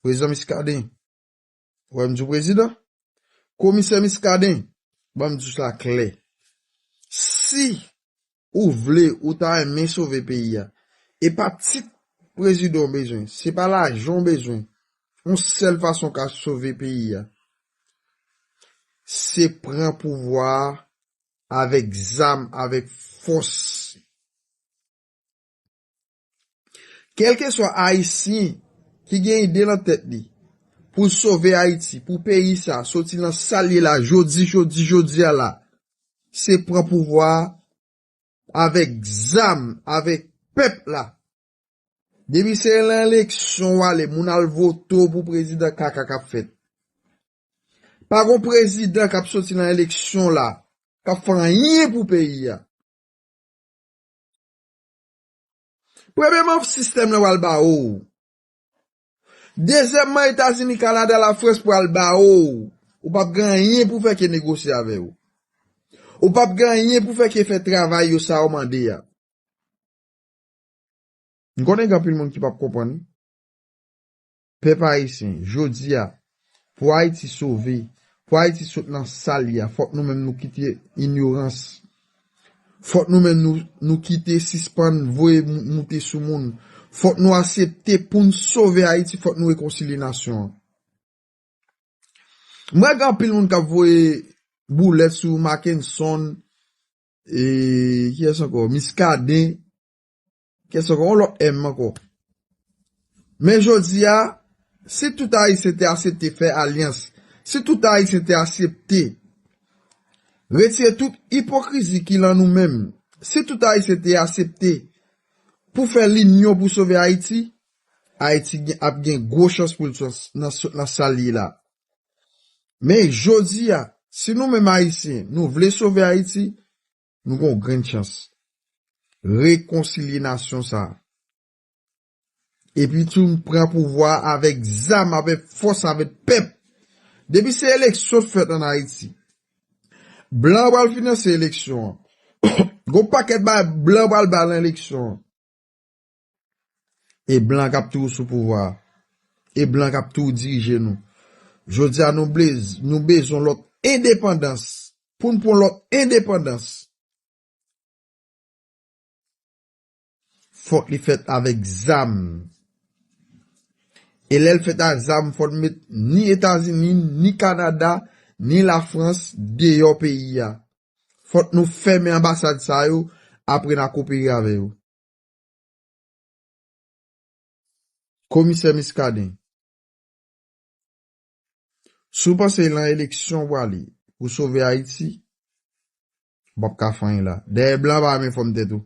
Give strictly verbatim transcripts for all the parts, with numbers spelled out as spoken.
Prezidan Muscadin. Ou wè m di w prezidan? Komisè Muscadin, ban m di w sa klè. Si ou vle, ou ta renmen sove peyi a, e pa tit prezidan w bezwen, se pa lajan w bezwen. Yon sèl fason w ka sove peyi a, se pran pouvwa a avèk zam, avèk fòs. Kèlkeswa Ayisyen ki gen ide nan tèt li pou l sove Ayiti, pou peyi sa soti nan sa l ye la, jodi, jodi, jodi a la, se pran pouvwa a avèk zam, avèk pèp la. Depi se nan eleksyon w ale, moun al vote w pou prezidan kaka k ap fèt. Pa gon prezidan k ap soti nan eleksyon la, k ap fè anyen pou peyi a. Premyèman, sistèm nan pral ba ou. Dezyèmman, Etazini, Kanada, Lafrans pral ba ou. Ou p ap gen anyen pou fè ke negosye avè yo. Ou p ap gen anyen pou fè ke fè travay yo sa yo mande a. M konnen gen anpil moun ki p ap konprann. Pèp ayisyen, jodi a, pou Ayiti sove, pou Ayiti sot nan sa l ye a, fòk nou menm nou kite inyorans. Fòk nou menm nou, nou kite sispann voye mou-, moute sou moun. Fòk nou aksepte pou n sove Ayiti, fòk nou rekonsilye nasyon an. M wè gen anpil moun k ap voye boulèt sou Mackenson, e, kiyès ankò? Muscadin, kiyès ankò? Yon lòt M ankò. Men jodi a, si tout Ayisyen te aksepte fè alyans, si tout Ayisyen te aksepte retire tout ipokrizi ki lan nou menm, si tout Ayisyen te aksepte pou fè linyon pou sove Ayiti, Ayiti gen, ap gen gwo chans pou l sot nan, sot nan sa l ye la. Men jodi a, si nou menm Ayisyen, nou vle sove Ayiti, nou gen yon grenn chans. Rekonsilye nasyon sa a. Epi tou, pran pouvwa avèk zam, avèk fòs, avèk pèp. Depi se eleksyon k fèt ann Ayiti, blan pral finanse eleksyon an. Gon pakèt bagay blan pral bay nan eleksyon an. E blan k ap toujou sou pouvwa a. E blan k ap toujou dirije nou. Jodi a, nou blez-, nou bezwen lòt endepandans. Pou n pran lòt endepandans, fòk li fèt avèk zam. E lè l fèt ak zam, fòk n met ni Etazini, ni Kanada, ni Lafrans deyò peyi a. Fòk nou fèmen anbasad sa yo, apre n a kopere avè yo. Komisè Muscadin, si w panse nan eleksyon w prale pou sove Ayiti, w p ap ka fè anyen la. Dèyè blan pa renmen fòm tèt ou.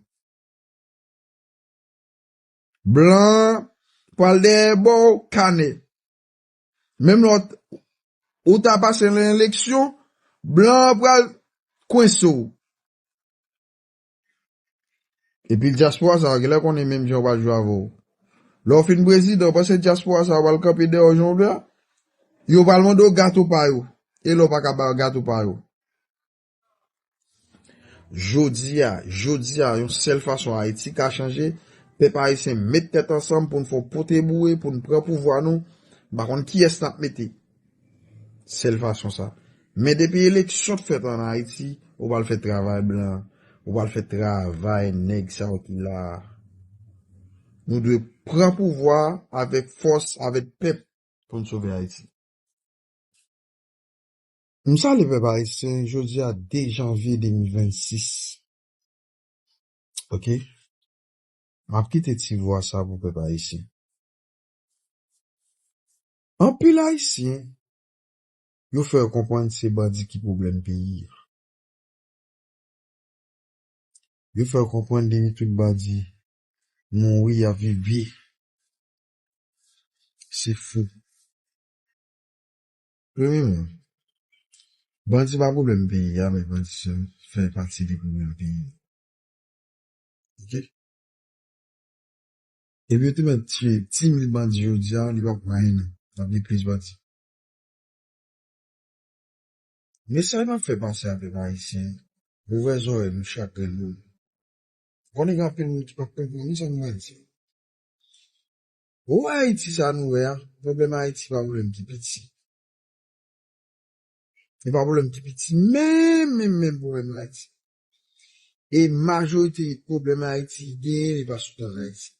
Blan pral dèyè ba w kanè. Menm lè w t-, ou ta pase nan eleksyon, blan an pral kwense w. Epi dyaspora sa yo, genlè konnen menm jan yo pral jwe avè w. Lè w fin prezidan, w panse dyaspora sa yo pral kanpe dèyè w jan w vle a? Yo pral mande w gato pa yo. E lè w pa ka ba yo gato pa yo. Jodi a, jodi a, yon sèl fason Ayiti ka chanje, pèp ayisyen met tèt ansanm pou n fè yon pote boure, pou n pran pouvwa nou. M pa konn kiyès n ap mete. Sèl fason sa. Men depi eleksyon t fèt ann Ayiti, ou pral fè travay blan, ou pral fè travay nèg sa yo ki la a. Nou dwe pran pouvwa avèk fòs, avèk pèp pou n sove Ayiti. M salye pèp ayisyen, jodi a de janvye de mil vennsis. Oke? M ap kite ti vwa sa pou pèp ayisyen. Anpil ayisyen, yo fè yo konprann se bandi ki pwoblèm peyi a. Yo fè yo konprann depi tout bandi mouri, y ap viv byen. Se fou. Premyèman, bandi pa pwoblèm peyi a, men bandi se fè pati de pwoblèm peyi a. Oke? Epi yo te mèt tiye dis mil bandi jodi a, li pa pran anyen non. L ap gen plis bandi. Mesaj m ap fè pase a pèp ayisyen, ouvè zòrèy nou, chak grenn moun. Konnen gen anpil moun ki p ap konprann sa m pral di. Ou wè Ayiti sa nou wè a, pwoblèm Ayiti pa pwoblèm ki piti. E pa pwoblèm ki piti, menm, menm, menm pwoblèm Ayiti. E majorite pwoblèm Ayiti genyen, li pa sou tè Ayiti.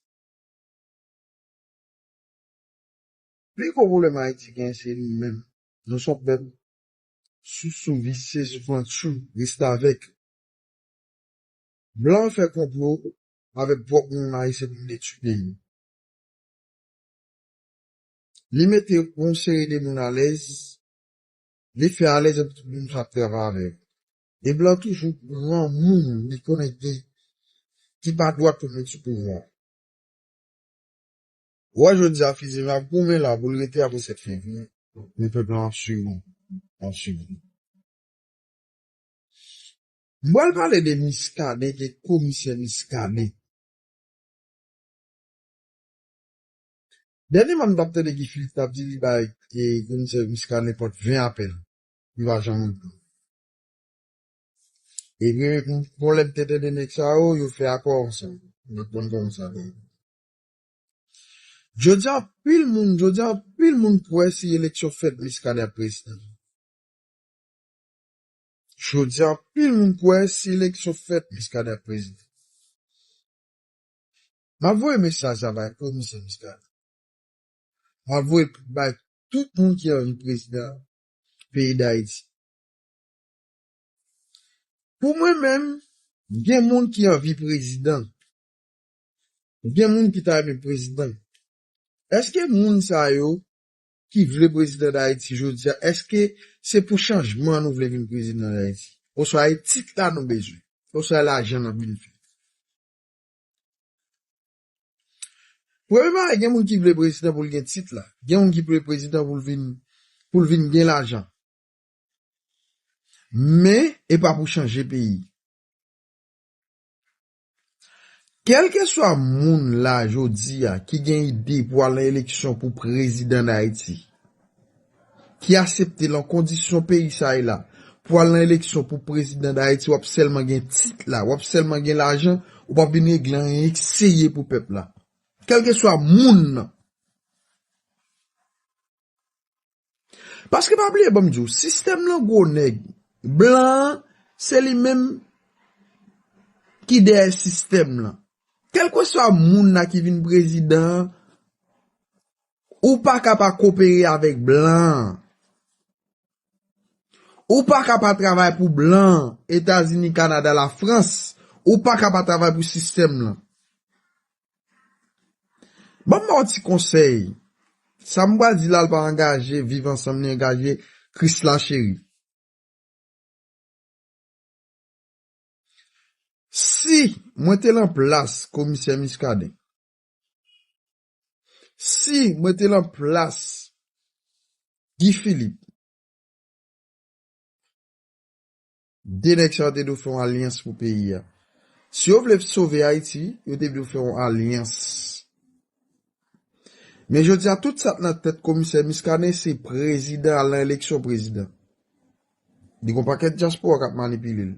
Pi gwo pwoblèm Ayiti genyen, se nou menm. Nou se yon pèp sousou, visye, souflantchou, restavèk. Blan fè konplo avèk pwòp moun ayisyen pou nou detwi peyi. Li mete yon seri de moun alèz, li fè alèz epi tout moun ap travay avè l. E blan toujou pran moun li konnen ki, ki pa dwat pou moun sou pouvwa. Ou wè jodi a Fizi ap goumen la pou l rete apre sèt fevriye. Men pèp la ap swiv ou. Ap swiv ou. M pral pale de Muscadin, de komisè Muscadin. Dènyèman, m t ap tande Guy Philippe t ap di li bay e komisè Muscadin nenpòt ven apèl. Li pa janm reponn. E gen, gen lè m te tande nèg sa yo, yo fè akò ansanm. Yo konn kòman sa ye. Jodi a, anpil moun, jodi a, anpil moun kwè si eleksyon fèt, Muscadin ap prezidan. Jodi a, anpil moun kwè si eleksyon fèt, Muscadin ap prezidan. M ap voye mesaj la bay komisè Muscadin. M ap voye l bay tout moun ki anvi prezidan peyi Dayiti. Pou mwen menm, gen moun ki anvi prezidan. Gen moun ki ta renmen prezidan. Èske moun sa yo ki vle prezidan Dayiti jodi a, èske se pou chanjman nou vle vin prezidan Dayiti? Oswa e tit la nou bezwen? Oswa e lajan n ap vin fè? Premye bagay, gen moun ki vle prezidan pou l gen tit la. Gen moun ki vle prezidan pou l vin, pou l vin gen lajan. Men, e pa pou chanje peyi. Kèlkeswa moun la jodi a ki gen ide pou al nan eleksyon pou prezidan Dayiti, ki aksepte l an kondisyon peyi sa ye la, pou al nan eleksyon pou prezidan Dayiti, w ap sèlman gen tit la, w ap sèlman gen lajan, ou p ap vin regle anyen, eseye pou pèp la. Kèlkeswa moun nan. Paske pa bliye, ban m di w, sistèm lan gwo nèg. Blan an, se li menm ki dèyè sistèm lan. Kèlkeswa moun nan ki vin prezidan an, ou pa ka pa kopere avèk blan an. Ou pa ka pa travay pou blan an, Etazini, Kanada, Lafrans. Ou pa ka pa travay pou sistèm lan. Ban m ba w ti konsèy. Sa m pral di la, l pa angaje Viv Ansanm, li angaje Krisla Cheri. Si mwen te lan plas komisè Muscadin, si mwen te lan plas Guy Philippe, de nèg sa yo te dwe fè yon alyans pou peyi a. Si yo vle sove Ayiti, yo te dwe fè yon alyans. Men jodi a, tout sa k nan tèt komisè Muscadin, se prezidan, al nan eleksyon prezidan. Li gon pakèt dyaspora k ap manipile l.